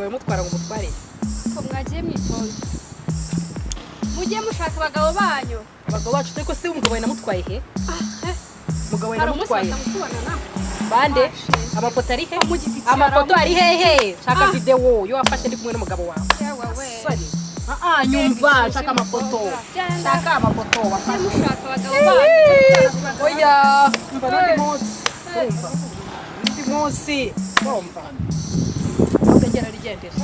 wawe mutwara ngo umutware. Ko mwagiye mwitonda, mujye mushaka abagabo banyu. Abagabo bacu? Ariko se umugabo wawe namutwaye he? Umugabo wawe Hari umunsi namutwaye batamukubonana. Bande? Washe. Amafoto ari he? Wamugize ikirara. Amafoto ari hehe? Shaka Ah. videwo yo wafashe ndi kumwe n'umugabo wawe. Yewe we. Sorry. Ah, nyumva, shaka amafoto. Genda. Shaka amafoto Mujye wafashe. mushaka abagabo banyu. Oya, umva, n'undi munsi, urumva, n'undi munsi, urumva, ahubwo ngera rigendera.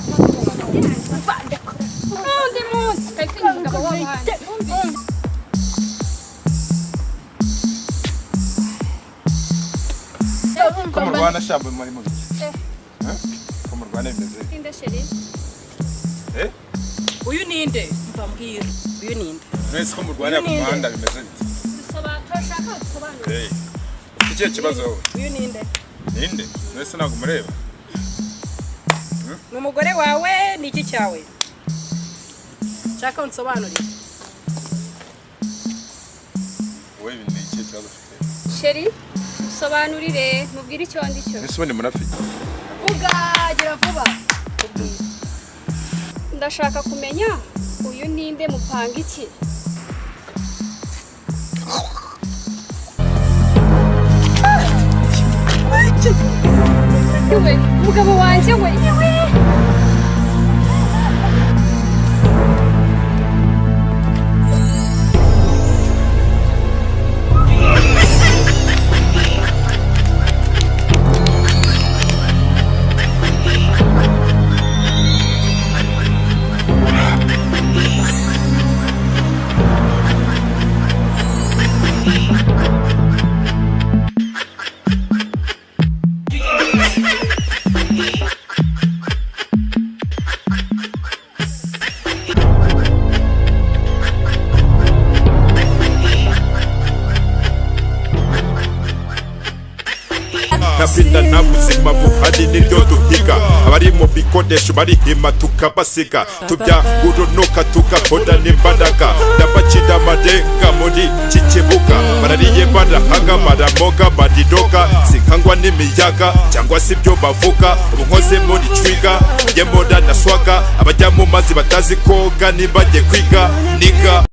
N'undi munsi kayitinya umugabo w'abandi. Ko murwana shambo, muri mu biki? Eh? Ko murwana bimeze bite? Inde, chéri? Eh? Uyu ninde? Mva mbwira, uyu ninde? Mwese ko murwanira ku muhanda bimeze bite? Turashaka dusobanure. Eh. Ufite ikihe kibazo wowe? Uyu ninde? Ninde? Mwese ntabwo mureba? Ni umugore wawe? Ni iki cyawe? Shaka unsobanurire. Wowe ni ikihe kibazo ufite? Chéri, dusobanurire, mubwire icyo ndi cyo. Mwese ubundi murafite? Vuga, gira vuba. Ndashaka kumenya uyu ninde, mupanga iki? We, umugabo wanjye we, yewe! Ntapinda, nta buzima buhari, niryo duhiga. Abari mu bikoresho barihima tukabasiga, tubyagurunuka tugakora n'imbaraga. Ndabacira amarenga muri iki kibuga, barariye barahaga, baramoga bariroga, sinkangwa n'imiyaga cyangwa se ibyo bavuga. Ubu nkoze muri twiga njye mbora na swaga, abajya mu mazi batazi koga ntibajye kwiga niga.